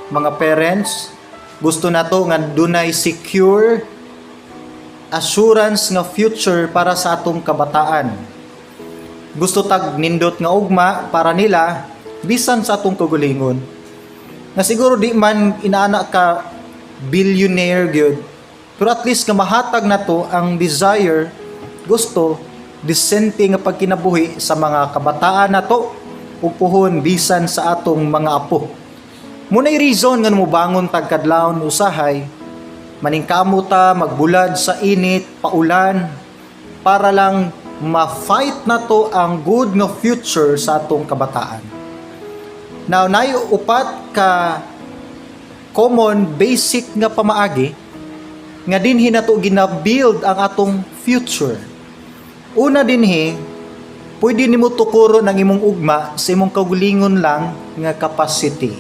Mga parents, gusto nato nga dunay secure assurance nga future para sa atong kabataan. Gusto tag nindot nga ugma para nila bisan sa atong kaugalingon. Nga siguro di man inaana ka billionaire gyud, pero at least nga mahatag nato ang desire, gusto, disente nga pagkinabuhi sa mga kabataan nato ug puhon bisan sa atong mga apo. Muna'y reason nga mobangon tag kadlawon usahay, maningkamot ta, magbulad sa init, paulan, para lang ma-fight nato ang good nga future sa atong kabataan. Now, naay upat ka common basic nga pamaagi nga dinhi nato gina-build ang atong future. Una dinhi, pwede nimo tukuron ang imong ugma sa imong kaugalingon lang nga capacity.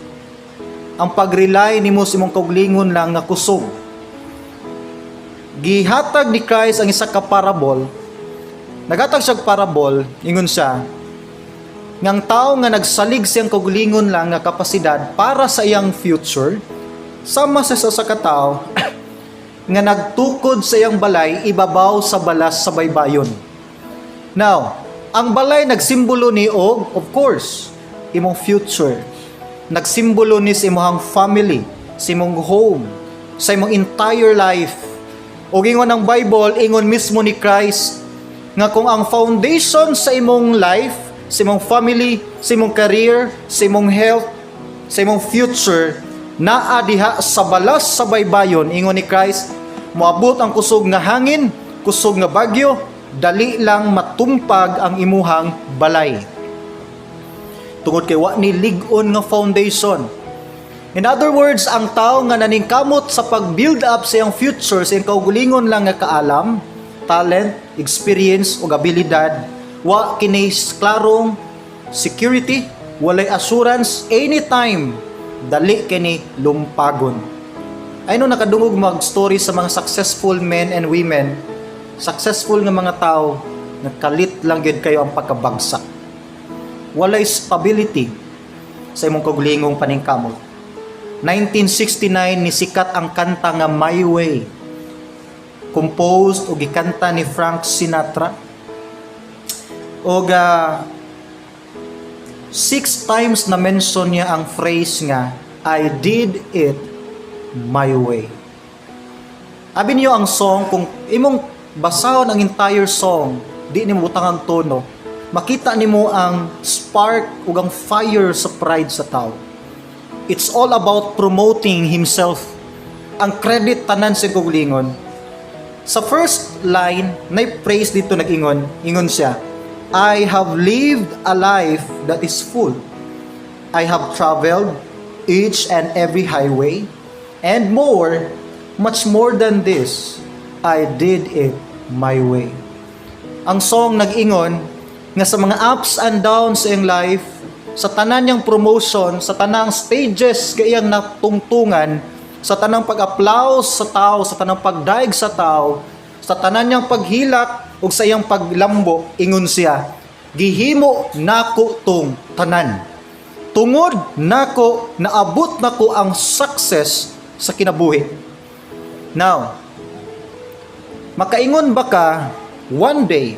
Ang pag-rely nimo sa imong kaugalingon lang nga kusog. Gihatag ni Christ ang isa ka parable. Naghatag siya og parable, ingon siya, ngang tao nga nagsalig siyang kaugalingon lang nga kapasidad para sa iyang future, sama sa sa ka tawo nga nagtukod sa iyang balay ibabaw sa balas sa baybayon. Now, ang balay nagsimbolo ni og, of course, imong future. Nagsimbolo ni sa imong family, sa imong home, sa imong entire life. O ingon ang Bible, ingon mismo ni Christ, nga kung ang foundation sa imong life, sa imong family, sa imong career, sa imong health, sa imong future, naa diha sa balas sa baybayon, ingon ni Christ, moabot ang kusog nga hangin, kusog nga bagyo, dali lang matumpag ang imuhang balay. Tungod kay wa ni lig-on nga foundation. In other words, ang tao nga naningkamot sa pag-build up sa iyang future, sa iyang kaugalingon lang nga kaalam, talent, experience ug abilidad, wa kini klarong security, walay assurance anytime dali kini lumpagon. Ay no, nakadungog mag-story sa mga successful men and women, successful nga mga tao, nagkalit lang gyud kayo ang pagkabagsak. Walay stability sa imong kaugalingong paningkamot. 1969 ni sikat ang kanta nga "My Way". Composed o gikanta ni Frank Sinatra. Og six times na mention niya ang phrase nga "I did it my way." Abi niyo ang song, kung imong basahon ang entire song, di nimo butang ang tono, makita nimo ang spark ug ang fire sa pride sa tao. It's all about promoting himself. Ang credit tanan sa kaugalingon. Sa first line, nay praise dito nag-ingon, ingon siya, "I have lived a life that is full. I have traveled each and every highway and more, much more than this, I did it my way." Ang song nag-ingon nga sa mga ups and downs sa iyang life, sa tanan niyang promotion, sa tanang stages kay iyang natungtungan, sa tanang pag-applause sa tao, sa tanang pagdaig sa tao, sa tanan niyang paghilak ug sa iyang paglambo, ingon siya, "Gihimo nako tong tanan. Tungod nako, naabot nako ang success sa kinabuhi." Now, makaingon ba ka one day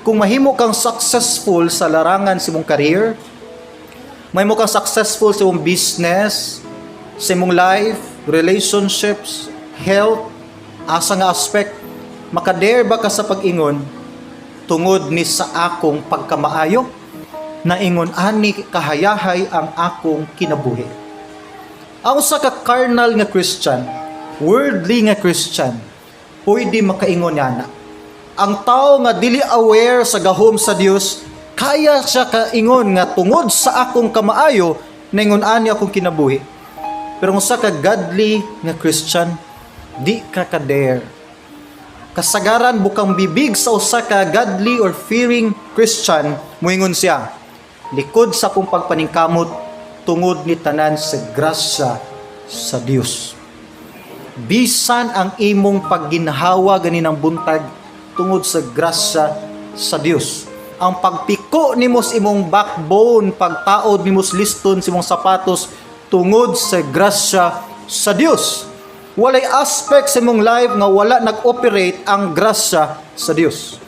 kung mahimo kang successful sa larangan sa imong career, mahimo kang successful sa imong business, sa imong life, relationships, health, asa nga aspect, makadare ba ka sa pag-ingon, "Tungod ni sa akong pagkamaayo, naingon ani kahayahay ang akong kinabuhi"? Ang usa ka carnal nga Christian, worldly nga Christian, pwede makaingon niya na. Ang tao nga dili aware sa gahom sa Dios, kaya siya kaingon nga "Tungod sa akong kamaayo, naingon ani akong kinabuhi." Pero kung usa ka godly nga Christian, di ka ka-dare. Kasagaran bukang bibig sa usa ka godly or fearing Christian, muingon siya, "Likod sa akong pagpaningkamot, tungod ni tanan sa grasya sa Dios." Bisan ang imong pagginhawa ganinang buntag, tungod sa grasya sa Dios. Ang pagpiko nimo sa imong backbone, pagtaod nimo sa liston sa imong sapatos, tungod sa grasya sa Dios. Walay aspect sa imong life nga wala nag-operate ang grasya sa Dios.